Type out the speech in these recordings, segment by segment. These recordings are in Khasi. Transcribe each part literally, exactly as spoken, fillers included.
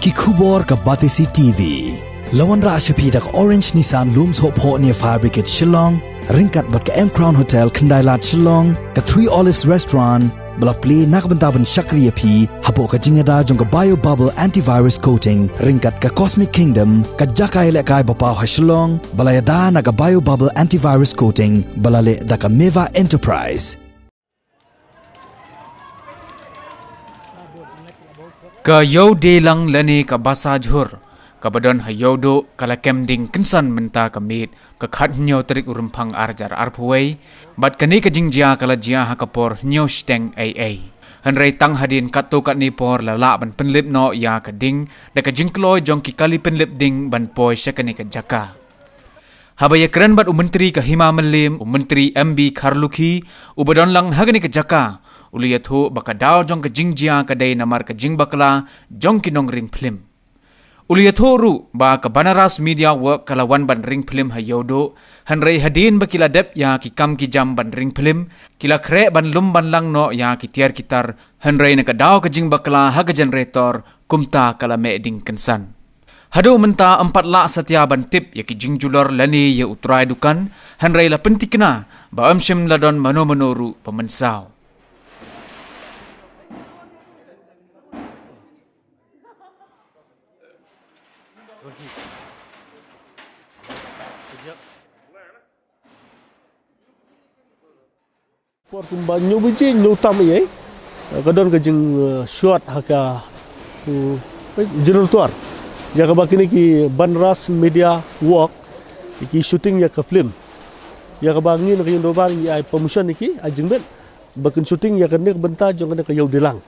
Ki khubor ka Batesi T V. La wanrah sha phi da ka Orange Nissan Lum Sohphoh near Fire Brigade Shillong, ryngkat bad ka M Crown Hotel Khyndailad Shillong, ka Three Olives Restaurant, ba la plie na ka bynta ban shakri ïa phi hapoh ka jingïada jong ka Bio Bubble Antivirus Coating, ryngkat ka Cosmic Kingdom, ka jaka ïalehkai ba paw ha Shillong, ba la ïada na ka Bio Bubble Antivirus Coating, ba la leh da ka Meva Enterprise. Ka Ïew Dielang lane ka Basa Jhur, kaba don ha Ïewduh, ka la kem ding kynsan mynta ka miet, ka khathynñiew tarik u Rymphang arhajar arphew wei, bad kane ka jingjia ka la jia ha ka por hynñiew shiteng eiei. Hynrei tang hadien katto katne por la lah ban pynlip noh ïa ka ding, da ka jingkloi jong ki kali pynlip ding ban poi sha kane ka jaka. Haba ïakren bad u Myntri ka Hima Mylliem, u Myntri M B Kharlukhi, uba don lang ha kane ka jaka, u la ïathuh ba ka daw jong ka jingjia ka dei namar ka jingbakla jong ki nongring phlim. U la ïathuh ruh ba ka Banaras Media Work ka la wan ban ring phlim ha Ïewduh, hynrei hadien ba ki la dep ïa ki kam ki jam ban ring phlim, ki la khreh ban lum ban lang noh ïa ki tiar ki tar, hynrei na ka daw ka jingbakla ha ka generator, kumta ka la meh ding kynsan. Haduh mynta ym pat lah satia ban tip ïa ki jingjulor lane ïa u trai dukan, hynrei la pyntikna ba ym shym la don mano mano ruh ba mynsaw. Por kumba hynñiew baje, hynñiew tam ïa, eh, ka don ka jing, eh, short ha ka, eh, generator. Ïa kaba kine ki Banaras Media Work ki shooting ïa ka film. Ïa kaba ngi na ka ïing dorbar ngi ai permission ïa ki, ai jingmut ba kin shooting ïa kane ka bynta jong kane ka Ïew Dielang.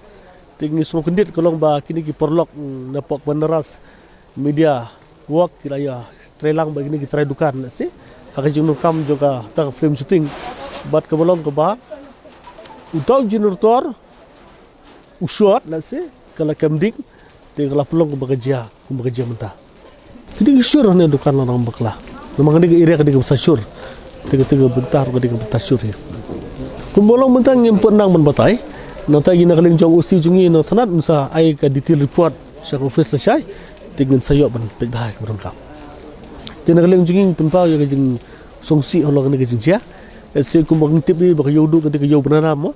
Te ngi sngewkyndit ka long ba kine ki paralok, mm, na pok Banaras Media Work ki la ïa trei lang bad kine ki trai dukan, lehse ha ka jingdonkam jong kata ka film shooting. Bad kaba long kaba uta u generator u short, lehse ka la kem ding, te ka la pynlong kaba ka jia, kumba ka jia mynta. Ki dei ki shur ha kane ka dukan la nang bakla. Namar kane ka area ka dei kaba sa shur. Te ka, te ka bynta ruh ka dei ka bynta shur hi. Kumba long mynta ngim pat nang ban batai. Nangta ngi na ka liang jong u O C jong ngi na thanat un sa ai ka detail report sha ka office lashai. Te ngin sa ïoh ban peit bha ïa kaba donkam. Te na ka liang jong ngi ngi pynpaw ïa ka jingsngewsih halor kane ka jingjia. Lehse kumba ngi tip hi ba ka Ïewduh ka dei ka ïew ba na nam mo.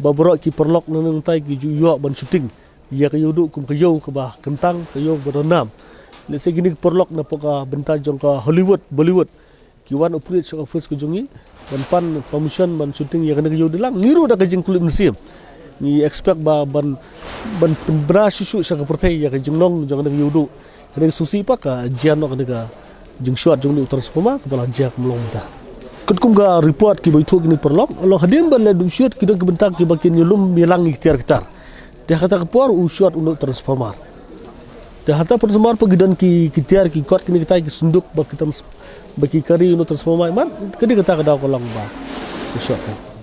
Ba baroh ki paralok na nangtai ki ju ïoh ban shooting ïa ka Ïewduh kum ka ïew kaba kyntang, ka ïew ba don nam. Lehse kine ki paralok na pok ka bynta jong ka Hollywood, Bollywood, ki wan approach sha ka office ka jong ngi ban pan permission ban shooting ïa kane ka Ïew Dielang. Ngi ruh da ka jingkylli mynsiem ngi expect ba ban, ban pynbna shuh shuh sha ka pyrthei ïa ka jinglong jong kane ka Ïewduh. Kane ka sngewsih pat ka jia noh kane ka jingshort jong une u transformer kaba la jia kumba long mynta. Katkum ka report kiba ïathuh kine ki paralok, long hadien ba la dep short ki don ki bynta kiba kin ïalum ïalang ïa ki tiar ki tar. Te ha kata ka por u short une u transformer. Te ha kata transformer pat ki don ki, ki tiar ki kot kine kitai ki synduk ba ki tam, ba ki kari une u transformer, man ka dei kata ka daw ka long ba ki short.